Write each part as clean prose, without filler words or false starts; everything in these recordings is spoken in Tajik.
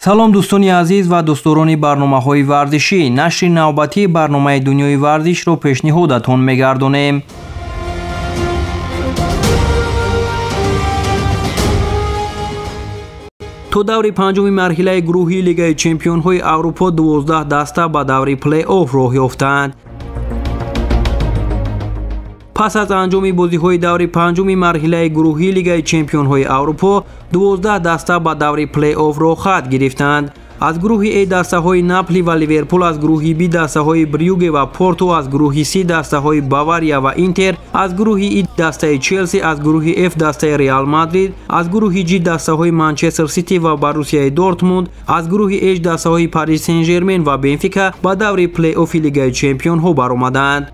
Салом дӯстони азиз ва дӯстдорони барномаҳои варзишӣ. Нашри навбатии барномаи дунёи варзишро пешниҳодатон мегардонем. То даври панҷуми марҳилаи гурӯҳии Лигаи чемпионҳои Аврупо 12 даста ба даври плей-офф роҳ ёфтанд. Пас аз анҷоми бозиҳои даври панҷуми марҳилаи гурӯҳии Лигаи чемпионҳои Аврупо 12 даста ба даври плей-офф роҳхат гирифтанд. Аз гурӯҳи Э дастаҳои Напли ва Ливерпул, аз гурӯҳи Б дастаҳои Брюге ва Порту, аз гурӯҳи С дастаҳои Бавария ва Интер, аз гурӯҳи И дастаи Челси, аз гурӯҳи Ф дастаи Реал Мадрид, аз гурӯҳи Ҷ дастаҳои Манчестер Сити ва Боруссияи Дортмунд, аз гурӯҳи Ҳ дастаҳои Париж Сен-Жермен ва Бенфика ба даври плей-оффи Лигаи чемпионҳо баромаданд.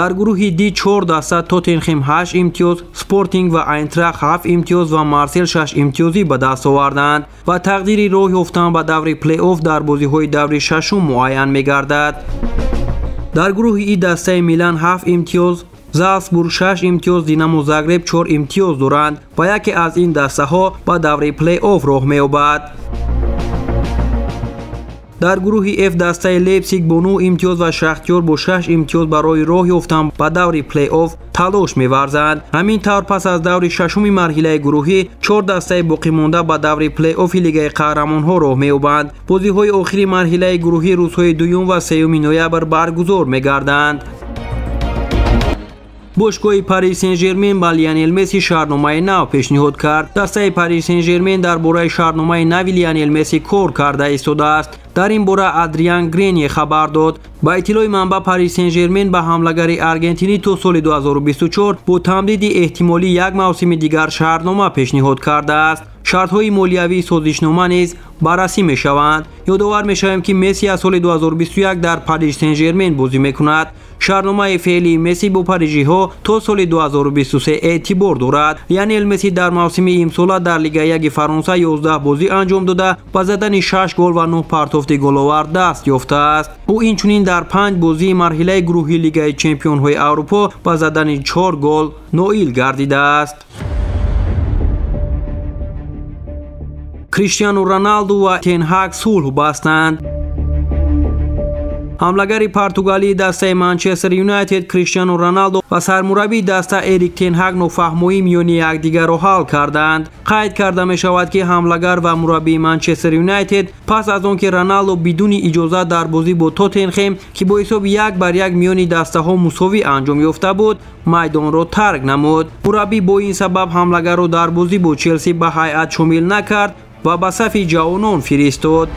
Дар гурӯҳи Д 4 даста Тоттенхем 8 имтиёз, Спортинг ва Айнтрахт 7 имтиёз ва Марсел 6 имтиёзӣ ба даст оварданд ва тақдири роҳ ёфтан ба даври плей-офф дар бозиҳои даври шашум муайян мегардад. Дар гурӯҳи И дастаи Милан 7 имтиёз, Залцбург 6 имтиёз, Динамо Загреб 4 имтиёз доранд ва яке аз ин дастаҳо ба даври плей-офф роҳ меёбад. Дар гурӯҳи Ф дастаи Лейпсиг бо 9 имтиёз ва Шахтёр бо 6 имтиёз барои роҳ ёфтан ба даври плей-офф талош меварзанд. Ҳамин тавр пас аз даври шашуми марҳилаи гурӯҳӣ 4 дастаи боқимонда ба даври плей-оффи Лигаи қаҳрамонҳо роҳ меёбанд. Бозиҳои охири марҳилаи гурӯҳӣ рӯзҳои 2 ва 3 ноябр баргузор мегарданд. Бошгоҳи Париж Сен-Жермен ба Лионел Месси шартномаи нав пешниҳод кард. Дастаи Париж Сен-Жермен дар бораи шартномаи нави Лионел Месси кор карда истодааст. Дар ин бора Адриан Грени хабар дод. Ба иттилои манбаъ, Париж Сен-Жермен ба ҳамлагари аргентинӣ то соли 2024 бо тамдиди эҳтимолӣ як мавсими дигар шартнома пешниҳод кардааст. Шартҳои молиявии созишнома низ баррасӣ мешаванд. Ёдовар мешавем, ки Месси аз соли 2021 дар Париж Сен-Жермен бозӣ мекунад. Шартномаи феълии Месси бо парижиҳо то соли 2023 эътибор дорад. Лионел Месси дар мавсими имсола дар Лигаи 1 Фаронса 11 бозӣ анҷом дода, ба задани 6 гол ва 9 партофти головар даст ёфтааст. Ӯ инчунин дар 5 бозии марҳилаи гурӯҳии Лигаи чемпионҳои Аврупо ба задани 4 гол ноил гардидааст. Криштиану Роналду ва Тен Ҳаг сулҳ бастанд. Ҳамлагари португалии дастаи Манчестер Юнайтед Криштиану Роналду ва сармураббии даста Эрик Тен Ҳаг нофаҳмоӣ миёни якдигарро ҳал карданд. Қайд карда мешавад, ки ҳамлагар ва мураббии Манчестер Юнайтед пас аз он ки Роналду бидуни иҷозат дар бозӣ бо Тоттенхем, ки бо ҳисоби 1-1 миёни дастаҳо мусовӣ анҷом ёфта буд, майдонро тарк намуд. Мураббӣ бо ин сабаб ҳамлагарро дар бозӣ бо Челси ба ҳайат шомил накард ва ба сафи ҷавонон фиристод.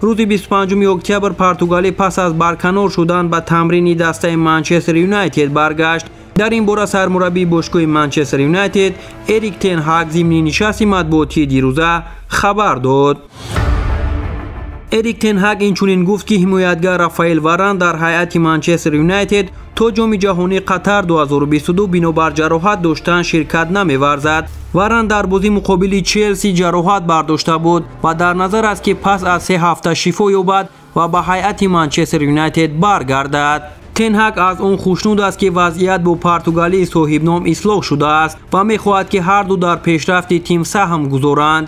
Рӯзи 25 октябр Португалӣ пас аз барканор шудан ба тамрини дастаи Манчестер Юнайтед баргашт. Дар ин бора сармураббии бошгоҳи Манчестер Юнайтед Эрик Тен Ҳаг зимни нишасти матбуотии дирӯза хабар дод. Эрик Тен Ҳаг инчунин гуфт, ки ҳимоятгар Рафаэл Варан дар ҳайати Манчестер Юнайтед то Ҷоми ҷаҳонии Қатар 2022 бинобар ҷароҳат доштан ширкат намеварзад. Варан дар бозӣ муқобили Челси ҷароҳат бардошта буд ва дар назар аст, ки пас аз 3 ҳафта шифо ёбад ва ба ҳайати Манчестер Юнайтед баргардад. Тен Ҳаг аз он хушнуд аст, ки вазъият бо португалии соҳибном ислоҳ шудааст ва мехоҳад, ки ҳарду дар пешрафти тим саҳм гузоранд.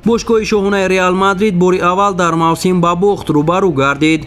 Бошгоҳи шоҳонаи Реал Мадрид бори аввал дар мавсим ба бохт рӯбарӯ гардид.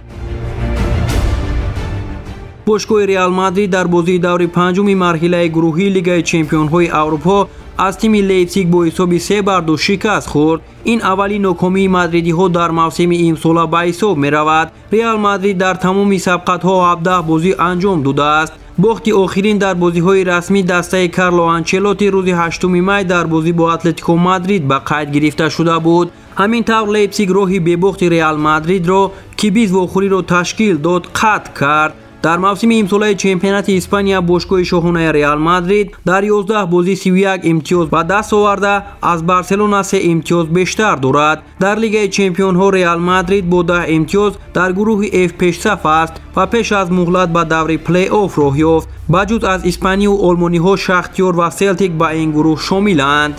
Бошгоҳи Реал Мадрид дар бозии даври панҷуми марҳилаи гурӯҳии Лигаи чемпионҳои Аврупо аз тими Лейпсиг бо ҳисоби 3-2 шикаст хӯрд. Ин аввалин нокомии мадридиҳо дар мавсими имсола ба ҳисоб меравад. Реал Мадрид дар тамоми сабқатҳо 17 бозӣ анҷом додааст. Бохти охирин дар бозиҳои расмӣ дастаи Карло Анчелотти рӯзи 8 май дар бозӣ бо Атлетико Мадрид ба қайд гирифта шуда буд. Ҳамин тавр Лейпсиг роҳи бебохти Реал Мадридро, ки 20 вохӯриро ташкил дод, қатъ кард. Дар мавсими имсолаи чемпионати Испания бошгоҳи шоҳонаи Реал Мадрид дар 11 бозӣ 31 имтиёз ба даст оварда, аз Барселона 3 имтиёз бештар дорад. Дар Лигаи чемпионҳо Реал Мадрид бо 10 имтиёз дар гурӯҳи Ф пешсаф аст ва пеш аз муҳлат ба даври плей-офф роҳ ёфт. Ба ҷуз аз испанию олмониҳо Шахтёр ва Селтик ба ин гурӯҳ шомиланд.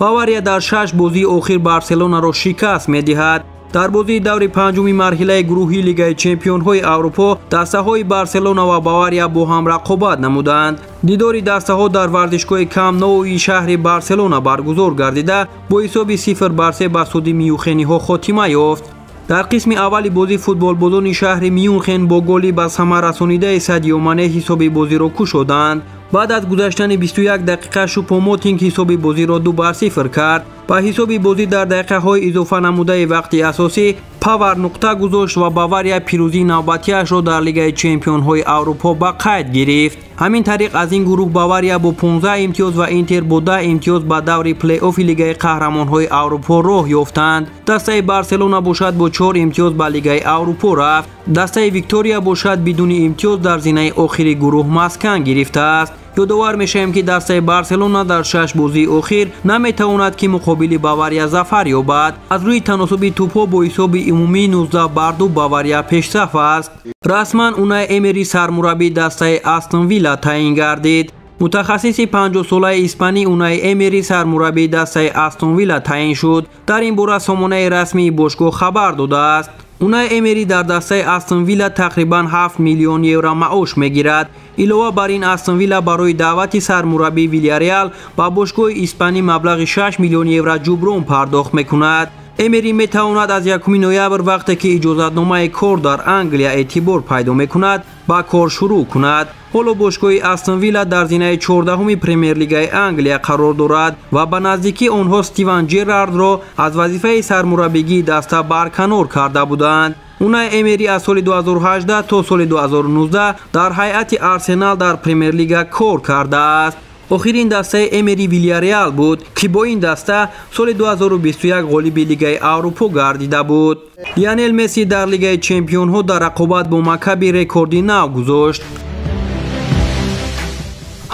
Бавария дар 6 бозии охир Барселонаро шикаст медиҳад. Дар бозии даври панҷуми марҳилаи гурӯҳии Лигаи Чемпионҳои Аврупо дастаҳои Барселона ва Бавария бо ҳам рақобат намуданд. Дидори дастаҳо дар варзишгоҳи Камп Ноуи шаҳри Барселона баргузор гардида, бо ҳисоби 0-3 ба суди мюнхениҳо хотима ёфт. Дар қисми аввали бозӣ футболбозони шаҳри Мюнхен бо голи ба самар расонидаи Садио Мане ҳисоби бозиро кушоданд. Баъд аз гузаштани 21 дақиқа Шупомотинг ҳисоби бозиро 2-0 кард. Ба ҳисоби бозӣ дар дақиқаҳои изофа намудаи вақти асосӣ Павар нуқта гузошт ва Бавария пирӯзии навбатиашро дар Лигаи Чемпионҳои Аврупо ба қайд гирифт. Ҳамин тариқ аз ин гурӯҳ Бавария бо 15 имтиёз ва Интер бо 10 имтиёз ба даври плей-оффи Лигаи Қаҳрамонҳои Аврупо роҳ ёфтанд. Дастаи Барселона бошад бо 4 имтиёз ба Лигаи Аврупо рафт. Дастаи Виктория бошад бидуни имтиёз дар зинаи охири гурӯҳ маскан гирифтааст. Ёдовар мешавем, ки дастаи Барселона дар 6 бозии охир наметавонад, ки муқобили Бавария зафар ёбад. Аз рӯи таносуби тӯбҳо бо ҳисоби умумӣ 19-2 Бавария пешсаф аст. Расман Унай Эмери сармураббии дастаи Астон Вилла таъин гардид. Мутахассиси 50-солаи испанӣ Унай Эмери сармураббии дастаи Астон Вилла таъин шуд. Дар ин бора сомонаи расмии бошгоҳ хабар додааст. Унай Эмери дар дастаи Астон Вилла тақрибан 7 миллион евро маош мегирад. Илова бар ин Астон Вилла барои даъвати сармураббии Вильяреал ба бошгоҳи испанӣ маблағи 6 миллион евро ҷуброн пардохт мекунад. Эмери метавонад аз 1 ноябр, вақте ки иҷозатномаи кор дар Англия эътибор пайдо мекунад, ба кор шурӯъ кунад. Ҳоло бошгоҳи Астон Вилла дар зинаи 14-уми Премер-лигаи Англия қарор дорад ва ба наздикӣ онҳо Стивен Джерардро аз вазифаи сармураббигии даста барканор карда буданд. Унай Эмери аз соли 2018 то соли 2019 дар ҳайати Арсенал дар Премер-лига кор кардааст. Охирин дастаи Эмери Вильяреал буд, ки бо ин даста соли 2021 ғолиби Лигаи Аврупо гардида буд. Лионел Месси дар Лигаи Чемпионҳо дар рақобат бо Маккаби рекорди нав гузошт.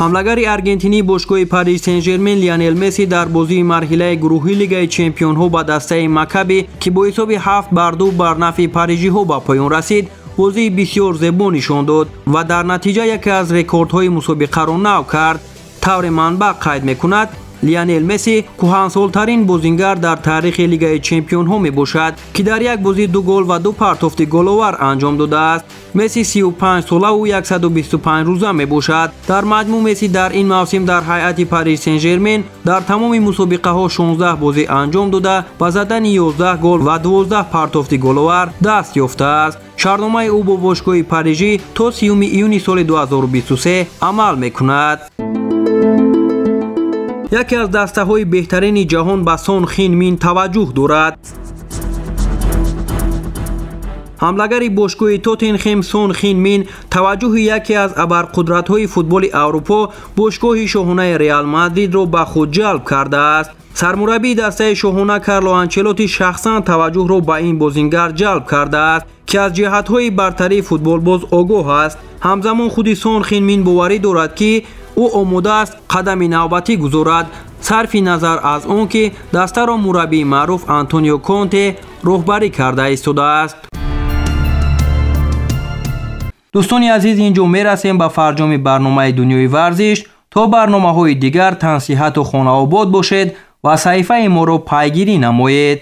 Ҳамлагари аргентинии бошгоҳи Париж Сен-Жермен Лионел Месси дар бозии марҳилаи гурӯҳии Лигаи Чемпионҳо ба дастаи Маккаби, ки бо ҳисоби 7-2 бар нафъи парижиҳо ба поён расид, бозии бисёр зебо нишон дод ва дар натиҷа яке аз рекордҳои мусобиқаро нав кард. Тавре манбаъ қайд мекунад, Лионел Месси кӯҳансолтарин бозингар дар таърихи Лигаи Чемпионҳо мебошад, ки дар як бозӣ 2 гол ва 2 партофти головар анҷом додааст. Месси 35 солаву 125 рӯза мебошад. Дар маҷмӯъ Месси дар ин мавсим дар ҳайати Париж Сен-Жермен дар тамоми мусобиқаҳо 16 бозӣ анҷом дода, ба задани 11 гол ва 12 партофти головар даст ёфтааст. Шартномаи ӯ бо бошгоҳи парижӣ то 30 июни соли 2023 амал мекунад. Яке аз дастаҳои беҳтарини ҷаҳон ба Сон Хин Мин таваҷҷӯҳ дорад. Ҳамлагари бошгоҳи Тоттенхем Сон Хин Мин таваҷҷӯҳи яке аз абарқудратҳои футболи Аврупо, бошгоҳи шоҳонаи Реал Мадридро ба худ ҷалб кардааст. Сармураббии дастаи шоҳона Карло Анчелотти шахсан таваҷҷӯҳро ба ин бозингар ҷалб кардааст, ки аз ҷиҳатҳои бартарии футболбоз огоҳ аст. Ҳамзамон худи Сон Хин Мин боварӣ дорад, ки ӯ омода аст қадами навбатӣ гузорад, сарфи назар аз он ки дастаро мураббии маъруф Антонио Конте роҳбарӣ карда истодааст. Дӯстони азиз, инҷо мерасем ба фарҷоми барномаи Дунёи варзиш. То барномаҳои дигар тансиҳату хонаобод бошед ва саҳифаи моро пайгирӣ намоед.